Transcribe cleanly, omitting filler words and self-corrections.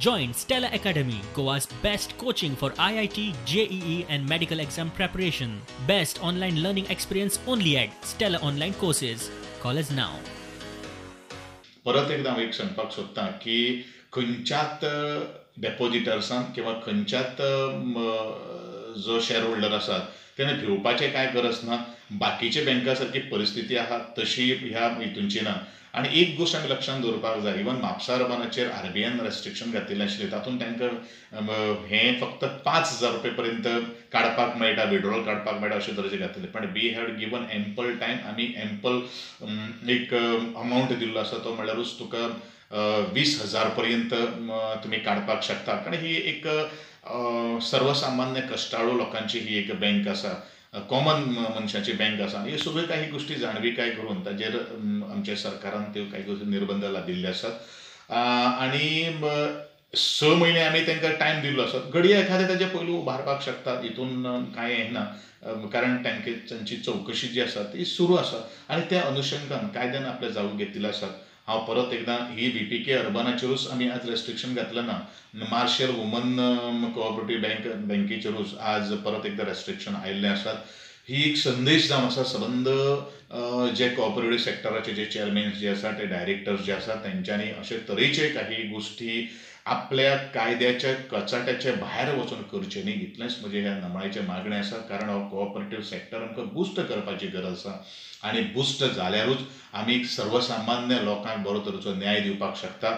Join Stella Academy, Goa's best coaching for IIT, JEE and medical exam preparation. Best online learning experience only at Stella Online Courses. Call us now. परत एकदां हांव एक सांगपाक सोदतां की खंयच्याच डेपोजिटर्सान किंवा खंयच्याच जो शेअर होल्डर आसात तेणें भिवपाचें कांय गरज ना. बाकीच्या बँका सारकी परिस्थिती आहा तशी ह्या हितूनची ना. आनी एक गोश्ट आमी लक्षांत दवरपाक जाय, इवन म्हापसा अर्बनाचेर आरबीआयन रेस्ट्रिक्शन घातिल्लें आशिल्लें, तातूंत तांकां हें फक्त 5,000 रुपया पर्यंत काडपाक मेळटा, विड्रॉल काडपाक मेळटा अशें तरेचें घातिल्लें. पण we have given ample time, आमी एम्पल एक अमावंट दिल्लो आसा, तो म्हणल्यारूच तुका 20,000 पर्यंत तुमी काडपाक शकता. कारण ही एक सर्वसामान्य कश्टाळू लोकांची ही एक बँक आसा, कॉमन मनशाची बँक आसा. आनी ह्यो सगळ्यो काही गोश्टी जाणविकाय करून ताजेर आमच्या सरकारान त्यो काही गोश्टी निर्बंध लादिल्ले आसात. आनी 6 म्हयने आमी तांकां टायम दिल्लो आसा, घडये एखादें ताजे पयलू उबारपाक शकतात, हितून कांय हें ना, कारण तांची चवकशी जी आसा ती सुरू आसा आनी त्या अनुशंगान कायद्यान आपले जागो घेतिल्ले आसात. हांव परत एकदां ही बीपीके अर्बनाचेरूच आमी आज रेस्ट्रिक्शन घातलें ना, मार्शल वुमन कोऑपरेटीव बँकेचेरूच आज परत एकदां रेस्ट्रिक्शन आयिल्लें आसात. ही एक संदेश जावन आसा सबंद जे कोऑपरेटीव सेक्टराचे जे चेअरमॅन्स जे आसा, ते डायरेक्टर्स जे आसा, तेंच्यांनी अशे तरेचे काही गोश्टी आपल्या कायद्याच्या कचाट्याच्या भायर वचून करचें न्ही, इतलेंच म्हजें ह्या नमळायेचें मागणें आसा. कारण हो कोऑपरेटीव सेक्टर आमकां बुस्ट करपाची गरज आसा आनी बुस्ट जाल्यारूच आमी सर्वसामान्य लोकांक बरो तरेचो न्याय दिवपाक शकता.